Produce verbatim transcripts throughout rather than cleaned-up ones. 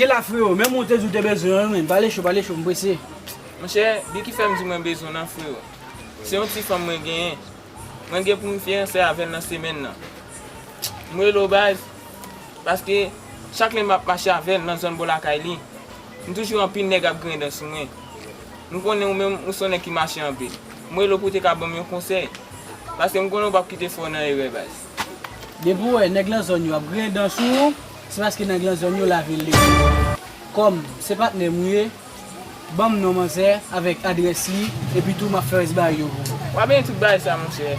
E la, frewo, menm ou te di w te bezwen an, men pale cho, pale cho, m prese. Monchè, bi ki fè m di mwen bezwen w nan, frewo. Se yon ti fanm mwen genyen. Mwen gen pou m fiyanse avè l nan semèn nan. M rele w baz, paske chak lè m ap mache avè l nan zòn bò lakay li, m toujou wè anpil nèg ap griyen dan sou mwen. M konnen ou menm, ou se yon nèg ki mache anpil. M rele w pou w te ka ban m yon konsèy. Paske m konnen ou p ap kite fè w nan erè, baz. Depi w wè nèg nan zòn yo ap griyen dan sou ou, se paske nèg nan zòn yo lave l deja. Kòm se patnè m ou ye, ban m non manzè avèk adrès li, epi tou m ap fè rès bagay yo pou ou. W ap benyen tout bagay sa, monchè.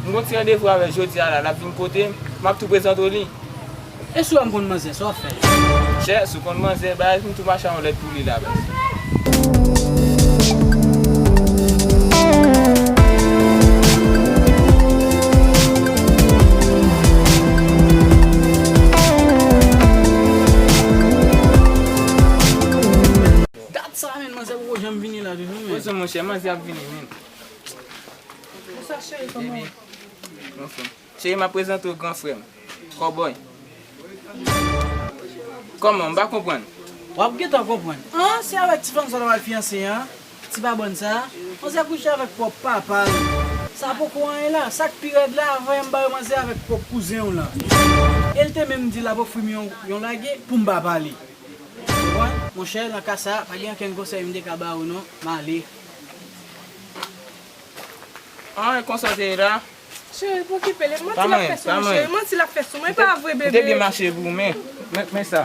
M gon ti randevou avè l jodi a la, l ap vin kote m, m ap tou prezante w li. E si w wè m konn manzè, sa w ap fè? Chè, si w konn manzè, baz, m tou mache a yon lèt pou li la, baz. Dat sa, men, manzè poko janm vini la toujou, men. Poze, monchè, manzè ap vini, men. Bonsoir, chérie, comment? Baby, anfen. Cheri, m ap prezante w gran frè m, Cowboy. Kòman? M pa konprann. W ap gentan konprann. An, se avèk ti fanm sa w al fiyanse an? Ti babòn sa? Manzè kouche avèk pwòp papa l. Sa poko anyen la. Sa k pi rèd la, avan yè m ba yo manzè avèk pwòp kouzen w lan. E l te menm di l ap ofri m yon, yon lage pou m pa pale. Konprann? Monchè, nan ka sa, pa gen okenn konsèy m te ka ba ou non. M ale. An, e konsa w te ye la? Cheri, pa okipe l, e manti l ap fè sou mwen, cheri, manti l ap fè sou mwen, e pa vre, bebe. M te byen mache pou ou, men, men, men sa.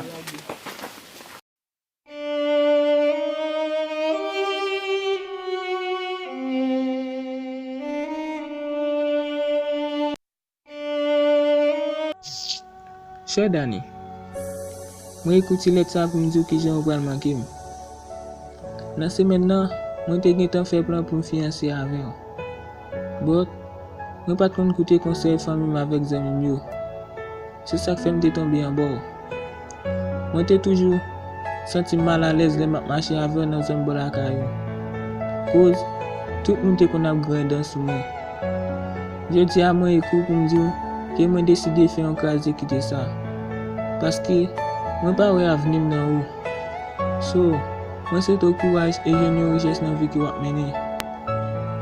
Chè Dani, mwen ekri w ti lèt sa pou m di w kijan ou pral manke m. Nan semèn nan, mwen te gentan fè plan pou m fiyanse avè w. But, mwen pa t konn koute konsèy fanmi m avèk zanmi m yo. Se sa k fè m te tonbe anba w. Mwen te toujou santi m malalèz lè m ap mache avè w nan zòn bò lakay ou. Koz, tout moun te konn ap griyen dan sou mwen. Jodi a, mwen ekri w pou m di w ke mwen deside fè yon kraze kite sa. Paske, mwen pa wè avni m nan ou. So, mwen swete w kouraj e jwenn yon richès nan vi ke w ap mennen.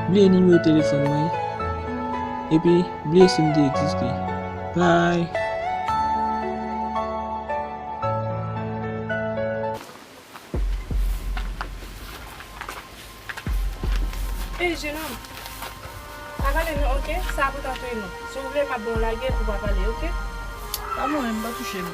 Bliye nimewo telefòn mwen, epi bliye si m te egziste. Bye! Ey, jenòm, pa pale non, oke? Sa a pou tante nou. Si w vle, m ap ba w lage pou w pa pale, oke? Pa mwen menm, pa touche m.